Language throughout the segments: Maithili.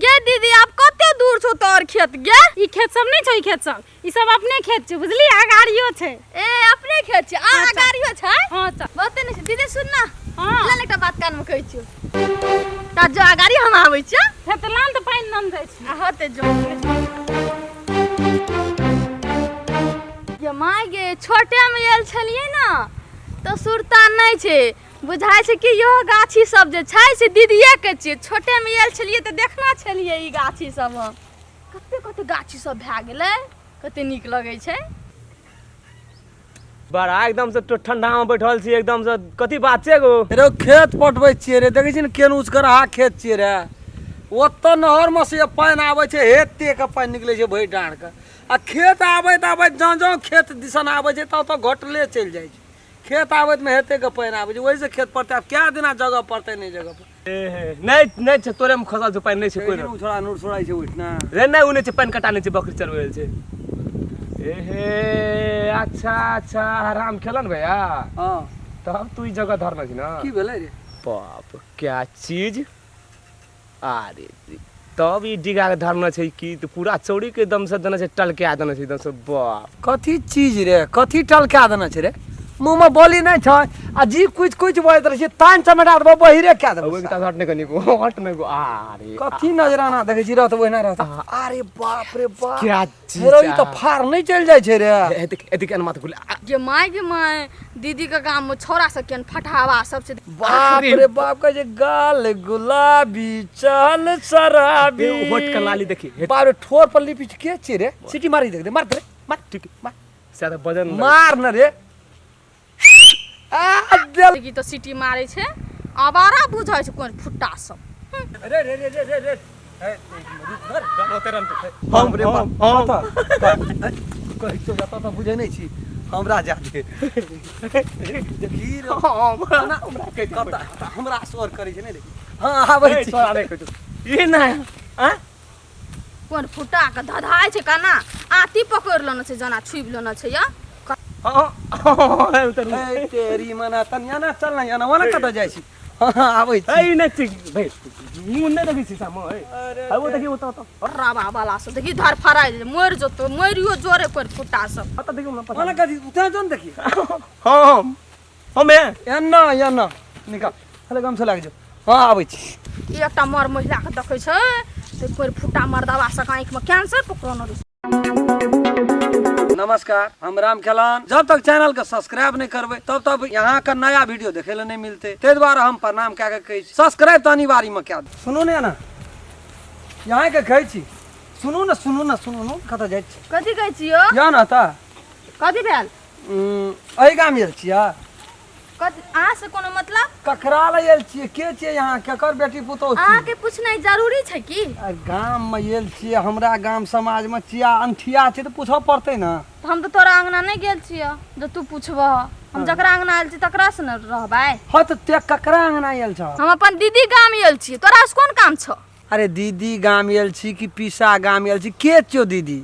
गे दीदी, आब कते दूर छौ तोहर खेत गे? ई खेत सब नहि छौ, ई खेत सब, ई सब अपने खेत छै, बुझली? अगाड़ियो छै। ए, अपने खेत छै आ अगाड़ियो छै? हाँ, चल। बहुते नहि छै। दीदी, सुन ना। हाँ। चल, एकटा बात कानमे कहै छियौ। ता जो अगाड़ी, हम आबै छियौ। हे तऽ लान तऽ पानि नम जाइ छै। आ होते जो। गे माय गे, छोटे मे आयल छलियै ने तऽ सुरता नहि छै। बुझाइ छै कि इहो गाछी सब जे छै से दीदीएके छियै। छोटेमे आयल छलियै तऽ देखना छलियै ई गाछी सब हम। कते कते गाछी सब भए गेलै, कते नीक लगै छै। बड़ा एकदम से तो ठंडा में बैठल छी एकदम से, कथी बात छै गो? रे, खेत पटबै छियै रे। देखै छी ने केन ऊँचकरहा खेत छियै रे। ओतऽ नहरमे से पानि आबै छै, एते के पानि निकलै छै भरि डाँढ़के, आ खेत आबैत आबैत जँ जँ खेत दिसन आबै छै तब तऽ घटले चलि जाइ छै। खेत आबैत में हेते के पानि आबै छै, ओहिसँ खेत पड़तै। आब कए दिना जगह पड़तै, नहि जगह पर। नहि नहि छै, तोरे में खसल छै पानि, नहि छै कोइ। ओ छोड़ा नूर छोड़ाइ छै ओहिठिना। रे नहि, ओ नहि छै, पानि कटा नहि छै, बकरी चरबै छै। एहे, अच्छा अच्छा, हराम खेलन भैया। हँ। तब तू ई जगह धरने छी ना? की भेलै रे? बाप, क्या चीज! अरे तब ई डिगा के धरने छै की तऽ पूरा चौड़ी के एकदम से देने छै, टलका देने छै एकदम से, बाप। कथी चीज रे? कथी टलका देने छै रे? मुँहमे बोली नहि छै आ जी कुछ कुछ बजैत रहै छै। तान चमेटा देबो, बहिरे कए देबो। ओहि के हट नहि कनिको, हट नहि गो। अरे कथी नजराना देखै छी? रहत ओहिना रहत। अरे बाप रे बाप! क्या चीज! हेरो, ई तऽ फार नहि चलि जाइ छै रे। एतेक एतेक एना माथ खुले। गे माय, गे माय, दीदी के गाम में छौड़ा सब केहन फटावा सब छै। बाप रे बाप, कहै छै गाल गुलाबी, चल शराबी। होट के लाली देखी। बाप रे, ठोर पर लिपि के छियै रे? सीटी मारी, देख दे, मार दे रे, मार। ठीक, मार ज्यादा वजन मार न रे, आ देल। की तऽ सीटी मारै छै, आवारा बुझै छै कोन फुट्टा सब। रे रे रे रे रे रे, ए, रुक धर। हम रे हम हम कहै छियौ, जतऽ तऽ बुझै नहि छी हमरा, जा दे, देखी रे। हम हमरा कतऽ हमरा स्वर करै छै, नहि देखी। हँ, आबै छी। तोरा नहि कहै छौ ई नहि आ कोन फुट्टा के धधाइ छै, केना आती पकड़ि लेने छै, जेना छुबि लेने छै या। हँ, ए, तेरी मना तनिया ना, चल ना याना ओना कतऽ जाइ छी? हँ हँ, आबै छी। ए नहि ठीक भाइ, मुँह नहि देखै छी सामने। अरे ए, ओ देखी, ओतऽ ओतऽ। रवा वाला सब देखी, धर फराइ मरि जेतौ, मरियो जोरे कोन फुट्टा सब। ओतऽ देखी, हमरा पता। ओना कथी उठा जो ने देखी। हम हमे एना एना निकाल, हेलो, गमछा लागि जो। हँ, आबै छी। ई एकटा मर महिला के देखै छै तऽ कोइ फुट्टा मर्दवा सब आँखिमे कैंसर पकड़ने रहै छै। नमस्कार, हम राम खेलान। जब तक चैनल के सब्सक्राइब नहीं करबै तब तक यहाँ का नया वीडियो देखे ला नहीं मिलते, ताहि दुआरे हम प्रणाम कए के कहै छी, सब्सक्राइब तऽ अनिवार्य में कए दू। सुनू ने ना, यहाँ के कहै छी, सुनू ने, सुनू ने, सुनू ने, कतऽ जाइ छी? कथी कहै छियो? या ना तऽ। कथी भेल? एहि गाम आयल छियै? कथी अहाँ से कोनो मतलब? ककरा लए आयल छियै? के छियै यहाँ? केकर बेटी पुतोहु छियै? अहाँके पूछनाइ जरूरी छै की? आ, गाममे आयल छियै, हमरा गाम समाजमे छियै, अनठिया छै तऽ पूछऽ पड़तै ने। तऽ हम तऽ तोरा अंगना नहि गेल छियौ जे तू पूछबह। हम जकरा अंगना आयल छी तकरा से ने रहबै। हँ, तऽ ते ककरा अंगना आयल छह? हम अपन दीदी गाम आयल छियै, तोरा से कोन काम छौ? अरे दीदी गाम आयल छी कि पीसा गाम आयल छी? के छियौ दीदी?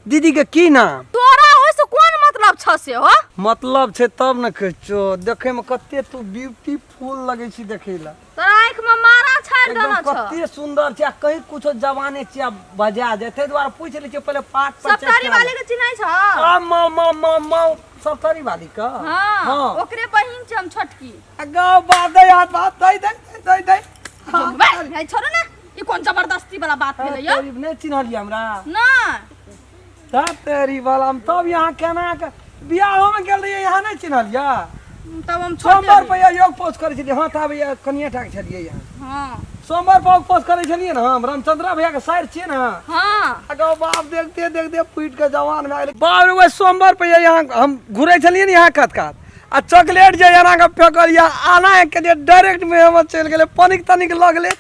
दीदी के की नाम? तोरा ओहिसँ कोन मतलब छौ से हो? मतलब छै तब ने कहै छियौ। देखै मे कते तू ब्यूटीफुल लगै छी देखै ला। तोरा आँखि मे मारा छाड़ि एकदम देने छौ। कते सुंदर छै, आ कहीं कुछो जवाने छियै आ बजा जाय, ताहि दुआरे पूछि लै छियै पहिले पाठ पर। सप्तारी वाली के चिन्है छौ? आ माँ माँ माँ माँ, सप्तरी वाली के? हाँ। हाँ। ओकरे बहिन छै हम छोटकी। आ गाँव बात दे, हाथ बात दे दे दे दे। भाई, छोड़ो ने, ई कोन जबरदस्ती वाला बात भेलै यौ? तेरी नहि चिन्हलियै हमरा? नहि। तब तेरी वाला हम तब यहाँ केना के बियाहो में गेल रहियै, यहाँ नहि चिन्हलियै? तब हम छोटे सोमवार रहियै। पर योग पोस्ट करै छलियै। हाँ, तब कनिए टाके छलियै यहाँ। हाँ। सोमवार पर पोस्ट करै छलियै ने हम, रामचंद्रा भैया के साइर छियै ने। हाँ। अगो बाप, देखते देखते फूटि के जवान भए गेलै। बाप रे, ओहि सोमवार पर यहाँ हम घुरै छलियै ने यहाँ कात कात, आ चॉकलेट जे एना के फेकल या आना के जे डायरेक्ट में हम चलि गेलै, पनिक तनिक लगले। ए,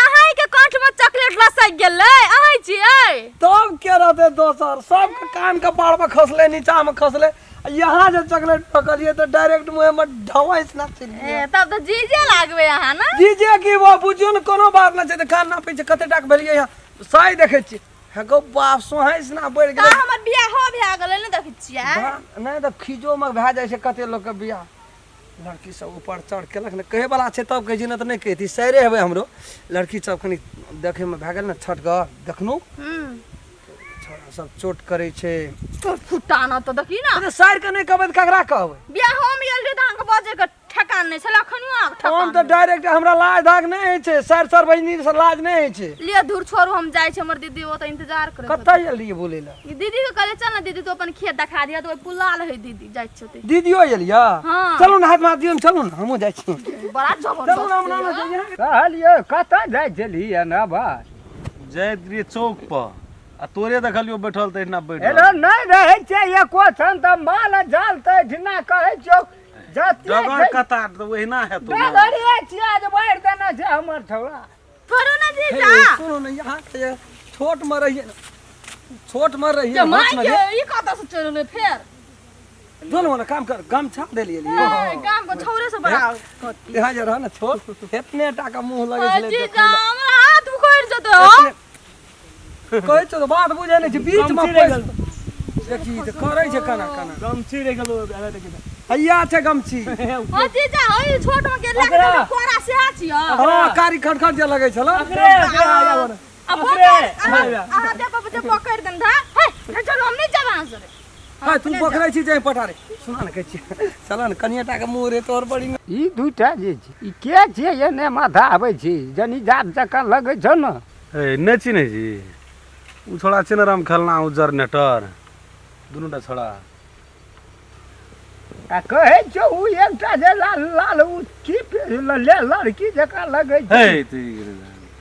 अहाँ के कंठ में चॉकलेट लसक गेलै? अहाँ छियै? तब के रहते दोसर? सबके कान कपार पर खसले, नीचा में खसले, आ यहाँ जे चॉकलेट फेकलियै तऽ डायरेक्ट मुँह में ढवाइस ना चलि गेलै। ए, तब तऽ जीजे लागबै अहाँ ने। जीजे की, वो बुझियौ ने, कोनो बात नहि छै तऽ कान नापै छै। कते टाक भेलियै यहाँ साइ देखै छियै। हे गौ बाप, सोहाइस ना बढ़ि तऽ गेलै। हमर बियाहो भए गेलै ने, देखै छियै? नहि तऽ खीजोमे भए जाइ छै कते लोकके बियाह। लड़की सब ऊपर चढ़ केलक ने कहै वाला छै तब कहै छी, नहि तऽ नहि कहिती, सैरे हेबै हमरो। लड़की सब कनि देखैमे भए गेल ने छटगर, देखलहुँ छोड़ा सब चोट करै छै। तोर फुट्टा न तऽ देखी ना। अरे साइर के नहि कहबै तऽ ककरा कहबै? बियाहो में गेल रहे तऽ अहाँके बजै के ठेकान नहि छलै, अखनियो अहाँके ठेकान हम तऽ डायरेक्ट, हमरा लाज धाक नहि होइ छै, सर सर बहिनी से लाज नहि होइ छै। लिअ धूर छोड़ू, हम जाइ छी, हमर दीदी ओतऽ इंतजार करैत कतऽ आयल रहियै बोलै लए? होतै। दीदी के कहलियै चल ने दीदी, तू अपन खेत देखा दिअ, तऽ ओहि पुलाल है दीदी, जाइ छियै ओतै। दीदियो आयल यऽ? हँ। चलू ने, हाथ माथ दियौ ने, चलू ने, हमहूँ जाइ छी। बड़ा चलू ने, हम जबरदस्त नाम यऽ। कहलियै कतऽ जाइ छलियै ना बस? जाइत रहियै चौक पर आ तोरे देखलियो बैठल तऽ एहिना बैठ एना नहि रहै छै एको क्षण, तऽ माल जाल तऽ एहिठिना कहै छियौ जते डगर छै। कतार तऽ ओहिना हेतौ ने। डगरिये छियै जे बाढ़ि देने छै हमर छौड़ा। छोड़ू ने जीजा। हे, सुनू ने, यहाँ के छोट में रहिए ने, छोट में रहिए के माय होश में के रहिए। ई कतऽ से चलि एलै फेर? दोनों ने काम कर, गमछा दे लिए। ए, गाम के छौरे से बड़ा यहाँ जे रह ने छोट, एतने टा के मुंह लगे छलै। जीजा, हमरा हाथ उखड़ि जेतै हो। कहै छौ तऽ बात बुझै नहि छै, बीच में पैस देखी तऽ करै छै केना केना। गमछी रहि गेलो, देखी। हैया छै गमछी। हँ जीजा, हँ ई छोट में के लए के कोरा सेहा छियै। हँ, कारी खटखट जे लगै छल। आ पकड़, अहाँ देह पर जे पकड़ि देम धा हे, चलू, हम नहि जायब अहाँ सरे। हाँ, तू पकड़ै छी जाहि पटा रे। सुना ने, कहै छियै चल ने, कनिए टा के मुँह रे तोहर बड़ी। ई दूटा जे छै, ई के छियै? एने माथा आबै छै, जनी जात जकाँ लगै छौ ने। ए, नहि चिन्है छी? ओ छोड़ा छै ने राम खेलना उज्जर नेटर, दुनूटा छोड़ा। आ कहै छौ उ एकटा जे लाल लाल, उ की ले लड़की जकाँ लगै छै। हे,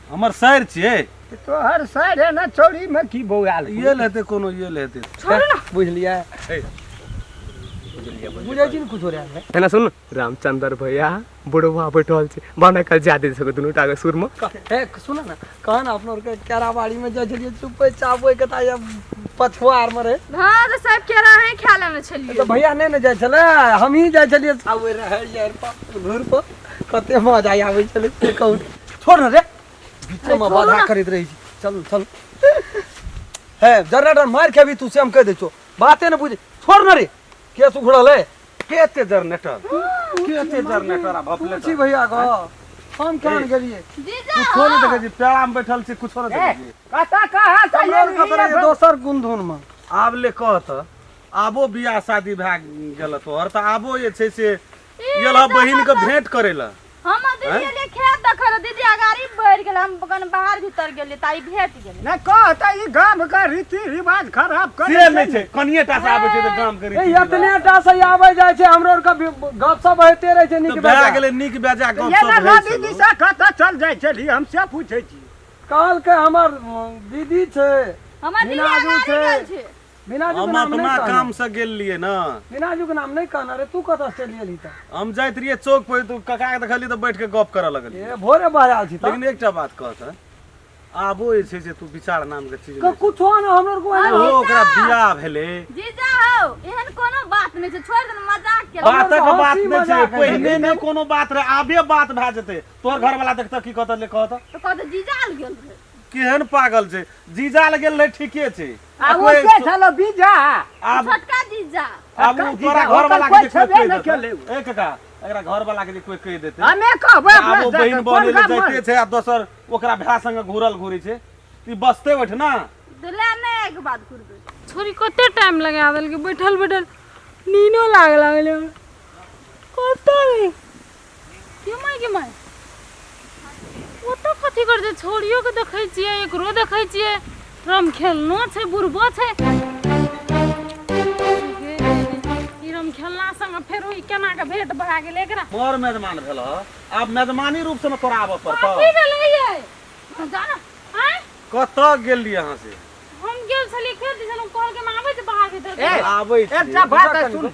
हमर सर छियै। तोहर सर एना चौरीमे की बौआल? ये लेते कोनो, ये लेते। बुझलियै, बुझै छी ने कुछो रे? एना सुन, रामचंद्र भैया बुढ़वा बैठल छै, बना कल जा दे सको दुनू टाके सुर में। हे, सुन ने, कह ने, अपनो आरके केराबाड़ी में जाइ छलियै चुपै चापै के ता पछुआर में रहे। हँ तऽ सब केरा है खा लेने छलियै। तऽ भैया नहि ने जाइ छलै, हमही जाइ छलियै। आबै रहै यार घूर पर कते मजा आबै छलै से कहू। छोड़ ने रे, बीचमे बाधा करैत रहै छी। चलू चलू। हे, जनरेटर मारि खेबी तू, से हम कहि दै छियौ, बाते ने बुझै। छोड़ ने रे, केस उखड़ल है। के एते जनरेटर, के एते जनरेटर आ भपले छी भैया गो, हम केहन गेलियै? जीजा। कुछो नहि देखै छी, पेड़ा में बैठल छी, कुछो नहि देखै छी। कतऽ कहाँ से हमरा आर कतऽ रहियै दोसर गुनधुन मे। आब ले कह तऽ, आबो बियाह शादी भए गेल तोहर तऽ आबो जे छै से गेल बहिन के भेंट करै लए? हम दीदी एलियै खेत देखै लए, दीदी अगाड़ी बढ़ि गेल, हम कनि बाहर भीतर गेलियै तऽ ई भेट गेलै। नहि कह तऽ, ई गाम के रीति रिवाज खराब से करै नहि छै, कनिये टा से आबै छै तऽ गाम के ए, रीति रिवाज। एतने टा से आबै जाइ छै, हमरो आरके गपशप होइते रहै छै। नीक तऽ भए बेजाय। गेलै, नीक बेजा गप एना सब होइ नदी छै। दिशा कतऽ चल जाइ छली, हम से पूछै छी। कहलकै हमर दीदी छै। हमर दीदी मीनाजू अगाड़ी छै। गेल छै। मीनाजू के हम नाम अपना नहि कहना। काम से गेल रहियै ने। मीनाजू के नाम नहि कहना रे। तू कतऽ से चलि एलही तऽ? हम जाइत रहियै चौक पर, तू काका के देखलियै तऽ बैठ के गप करऽ लगलियै। ए, भोरे बहराल छी तऽ। लेकिन एकटा बात कह तऽ, आबो जे छै से तू विचार नाम के चीज नहि छै। कुछो ने हमरो आरके ओहिना। ओहो ओकरा बियाह भेलै। जीजा हौ, एहन कोनो बात नहि छै, छोड़ि देने, मजाक केलहुँ। बातक हँसी बात नहि छै। मजाक है। पहिने नहि कोनो बात रहै, आबे बात भए जेतै। तोहर घरवाला देखतऽ की कहतऽ, ले कहतऽ? तऽ कहतै जीजा लग गेल रहै। केहन पागल छै, जीजा लग गेल रहै, ठीके छै। आ ओ कोइ के छलो बीजा? आब छोटका जीजा। आब छोटका ओ तोरा जीजा, घरवाला ओकर के जे कोइ कोइ छेबे कहि नहि देतै। केलै ओ। ए काका, एकरा घरवाला के जे कोइ कहि देतै, हमे कहबै आब अपना ओ बहिन जाके, बने कोन लए गाम जाइते छै आ दोसर ओकरा भाय संगे घूरल घूरै छै, ई बसते ओठ ना। तऽ ले नहि एक बात करबै। छोरी कते टाइम लगा देलकै, बैठल बैठल नीनो लाग लागलै हमरा। कतऽ रे के माय, के माय, ओतऽ कथी करै छै? छौड़ियो के देखै छियै, एकरो देखै छियै, रम खेलनो छै, बुढ़बो छै। ई रम खेलना संग फेरो ई केना के भेंट भए गेलै एकरा? बड़ मेजमान भेल ह, आब मेजमानी रूप से ने तोरा आबऽ पड़तौ। कथी भेलै ये? जाना। आँय? कतऽ गेल रहियै अहाँ से? हम गेल छलियै खेत दिसन, हम कहलकै हम आबै छी बाहर भीतर। ए, आबै छी। एकटा बात सुन,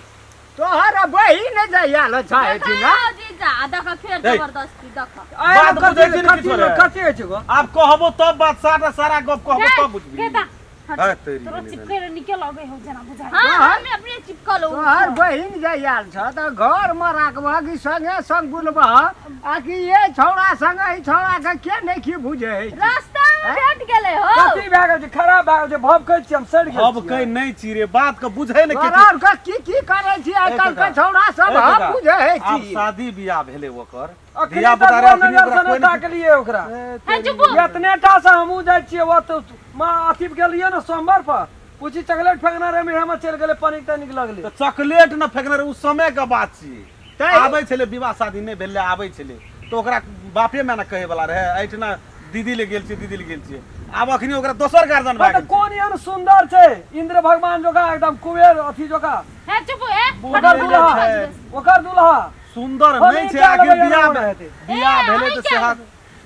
तोहर बहिन जे आयल छ एहिठिना। जीजा, देख फेर हे। जबरदस्ती देख। बात बुझै छी ने कथी किछो रे? कथी होइ छै गो? आब कहबो तब बात, सारा सारा गप कहबो तब बुझबी। केता है तेरी तोरो बहिन। चिपकै रह निकल अबै हो जेना बुझाइ। हाँ, हम अपने चिपकल हूँ। तोहर बहिन जे आयल छ तऽ घरमे राखबह कि संगे संग बुलबह आ कि ये छौड़ा संगे ई छौड़ा के के नहि की बुझै है? रास्ता में भेट गेलै हो। कथी भए गेल छै? खराब भए भए गेल छै, भभकै छी हम, सड़ि गेल अब छियै। कहि नहि छी रे, बात के बुझै ने के तोरा आरके की की करै छी आइ काल्हि के छौड़ा सब, ए हम काका, बुझै आब छी। शादी बियाह भेलै ओकर, अखनी धिया तक पुता रे, ओ अखनी नजर ओकरा से कोइ नहि नहि ताकलियै ओकरा। हे चुप हो। एतने टा से हमहूँ जाइ छियै ओत माँ अथी पर गेलियै ने सोमवार पर, पूछी चॉकलेट फेंकना रहे, में चलि गेलै, पनिक तनिक लगलै। तऽ चॉकलेट न फेकने रहे, ओ समय के बात छियै। तै- आबै छलै, विवाह शादी नहि भेलै, आबै छलै तऽ ओकरा बापे माय ने कहै वाला रहै, एहिठिना दीदी ले गेल छियै, दीदी ले गेल छियै। आब अखनी ओकरा दोसर गार्जियन भए तऽ गेल छै। कोन एहन सुन्दर छै, इंद्र भगवान जोका, एकदम कुबेर अथी जोका? हे चुप हो, हे। ओकर दुल्हा, छै। ओकर दुल्हा सुन्दर हम नहि छै, ई आखिर क्या बियाह लगैया हेतै? बियाह भेलै तऽ अहीं सेहा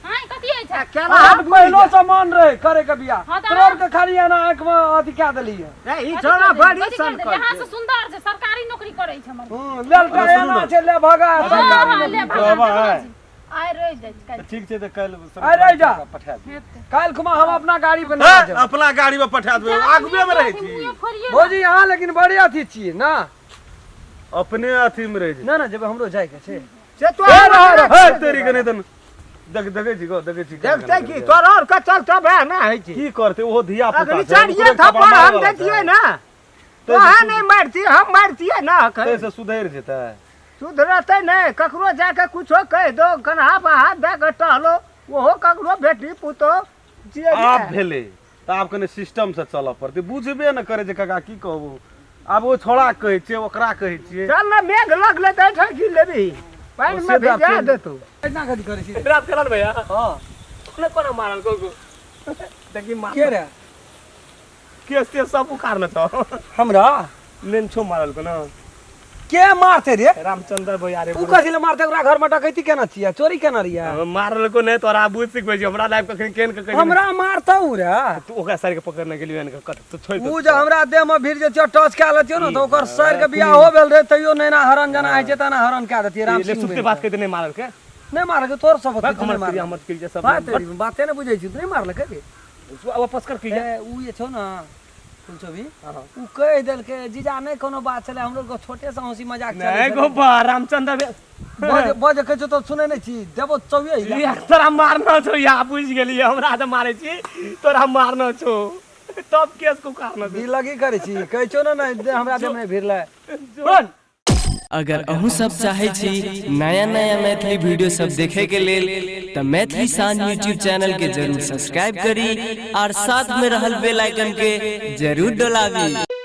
हां, कथी होइ छै? केना अहाँ पहिलो से मन रहे करे के बियाह, हाँ तऽ तोर के खाली एना आंख में अथी कए देलियै। रे, ई कथी छौड़ा कर देलियै? बड़ी कथी कर सन देलियै? अहाँ से सुन्दर छै, सरकारी नौकरी करै छै हमर। लेल अरे सुनू एना ने। छै, ले भगा सरकारी हाँ, ले नौकरी। भगा, कहबै। देखै छी। आइ रहि जाइ छै काल्हि। तऽ ठीक छै, तऽ काल्हि आइ रहि जा। पठा देबै। हेतै। काल्हि खुमा हम अपना गाड़ी पे हे, ना जाब। अपना गाड़ी में पठा देबै, आगुए में रहै छी। मुँहे फोड़िए। भौजी, अहाँ लेकिन बड़ी अथी छियै ना। अपने अथी में रहै छै। ना ना, जेबै, हमरो जाय के छै। से तो हे, रह, रह। हे तेरी के नहि तऽ देख, देखै छी गो, देखै छी केना देखते केना की करैया। तोरा आरके चलते भए ना होइ छै। की करतै, ओहो धिया पुता अगली छै, चारिये ओकरो थप्पड़ मारै हम वाला दैतियै छै। ना, तोहे नहि मारती, हम मारतियै ना। अखन ताहिसँ सुधरि जेतै? सुधरतै नहि। ककरो जाके कुछो कहि दो, कन्हा पर हाथ दए कऽ टहलो, ओहो ककरो बेटी पुतोह छियै ने। आब भेलै तऽ आब कनि सिस्टमसँ चलऽ पड़तै। बुझबे ने करै छै काका, की कहबू। आब ओ छोड़ा कहै छियै, ओकरा कहै छियै। चल ने, मेघ लगलै तऽ एहिठाम की लेबही, पानि ओ मे से तऽ भिजा आब देतौ। एना कथी करै छी? रात खेलल भैया? हाँ। कोना कोना मारल को को देखी मार। के रे? केस तेस सब उखाड़ने छौ। हमरा मेन छौ, मारल को ना। के मारते रे? रामचंद्र भैया रे। उ कथी ले मारते? ओकरा घर में डकैती केना छियै, चोरी केना रहियै? मारल को नहीं, तोरा बुझ सिखबै छी। हमरा लाइफ कखन केन के कखन हमरा मारतौ रे? तू ओकरा सर के पकड़ने गेलियो एन कट तू छोड़। उ जे हमरा देह में भीड़ जेतियो, टच कए लेतियो ने, तऽ ओकर सर के बियाह हो भेल रहे, तैयो नैना हरण जेना होइ छै तेना हरण कए देतियै राम ले सिंह सुनते बनि बात कऽ। कहते नहीं मारल के। नहि मारलकै, तोर सब बक हमर क्रिया, हमर क्रिया सब। बात बाते नहि बुझै छी, नहि मारलकै रे। वापस कर की? ए, उ जे छौ ने फुलचोभी, उ कहि देलकै जीजा, नहि कोनो बात छलै, हमरो के छोटे से हंसी मजाक चलै नहीं छलै। गोपा रामचंद्र भैया। बज बज कहै छौ तऽ सुनै नहि छी, देबो चौये हिला। या तोरा मारना छौ, या बुझ गेलियै, हमरा तऽ मारै छी, तोरा मारना छौ, तब केस को उखाड़ना छौ। दिल लगी करै छी, कहै छौ ने, नहि दे- हमरा देह मे भिड़लै। बन अगर अहूँ सब चाहै छी नया नया मैथिली वीडियो सब देखे के लेल तऽ मैथिली शान यूट्यूब चैनल के जरूर सब्सक्राइब करी और साथ में रहल बेल आइकन के जरूर डोलाबी।